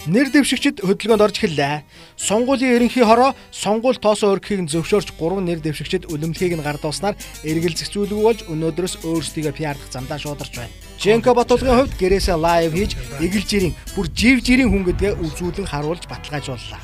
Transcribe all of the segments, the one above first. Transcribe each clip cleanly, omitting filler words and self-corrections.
Нэр дэвшигчид хөдөлгөөнд орж эхэллээ. Сонгуулийн ерөнхий хороо сонгуул тоосоо өргөхийг нь зөвшөөрч 3 нэр дэвшигчид үлэмлэхийг нь гардууснаар эргэлзэх зүйлгүй болж өнөөдрөөс өөрсдийгөө PR-дах замдаа шуударч байна. Женко Батулгын хувьд гэрээсээ лайв хийж эгэл жирийн бүр жив жирийн хүн гэдгээ үзүүлэн харуулж баталгаажууллаа.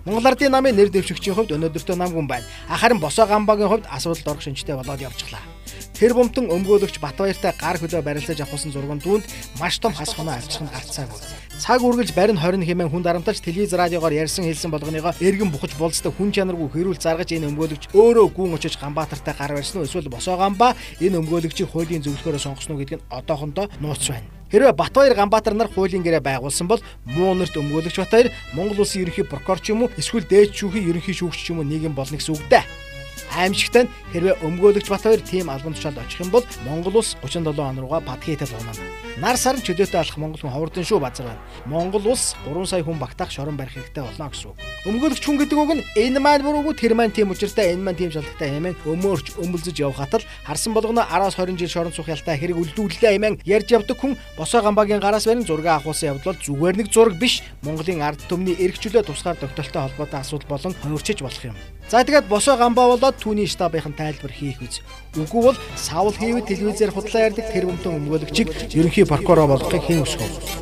Монгол Ардын намын нэр дэвшигчийн хувьд өнөөдөртөө намгүй байна. Харин Босоо Гамбагийн хувьд асуудалд орох шинжтэй болоод явчихлаа. Тэр бумтан өмгөөлөгч Батбаяртай гар хөлөө барилцаж авахсан зурган түүнд маш том хас хоноо авчих нь гарцаагүй. Цаг үргэлж барин 20 хэмээн хүн дарамталж телевиз радиогоор ярьсан хэлсэн болгоныгоо эргэн бухаж болцтой хүн чанаргүй хэрүүл заргаж энэ өмгөөлөгч өөрөө гүн очиж Ганбаатартай гар барьсан уу эсвэл Босоо Гамбаа энэ өмгөөлөгчийг хуулийн зөвлөхөөрөө сонгосон уу гэдг нь одоохондоо нууц байна. Хэрвээ Батбаяр Ганбаатар нар хуулийн гэрээ байгуулсан бол муу нэрт өмгөөлөгч Батбаяр Монгол улсын ерөнхий прокурор ч юм уу эсвэл дээд шүүхийн ерөнхий шүүгч ч юм уу нийгэм болно гэсэн үг дээ. Аимшигтай нь хэрвээ өмгөөлөгч Батбаяр тийм албан тушаалд очих юм бол Монгол улс 37 он руугаа Батхийтэл унана. Нар сарн чөлөөтэй алах Монгол хүн ховордон шүү базар байна. Монгол улс 3 сая хүн багтаах шорон барих хэрэгтэй болно гэсэн үг. Өмгөөлөгч хүн гэдэг үг нь энэ маань буруугүй тэр маань тийм учиртай энэ маань тийм шалгатай хэмээн өмөөрч өмөлзөж явах атал харсан болгоно 10-20 жил шорон цух ялтай хэрэг үлдүүллээ хэмээн ярьж явдаг хүн Босоо Гамбагийн гараас барин зураг авахулсан явдал бол зүгээр нэг зураг биш Монголын ард түмний эрх чөлөө тусгаар тогтолтой холбоотой асуудал болон хувирчиж болох юм. За тэгээд Босоо Гамбаа болоод түүний штабынхан тайлбар хийх үз. Үгүй бол савл хийвэ телевизээр худлаа ярьдаг тэр бумтан өмгөөлөгчийг ерөнхий прокурор болгохыг хэн өсгөв.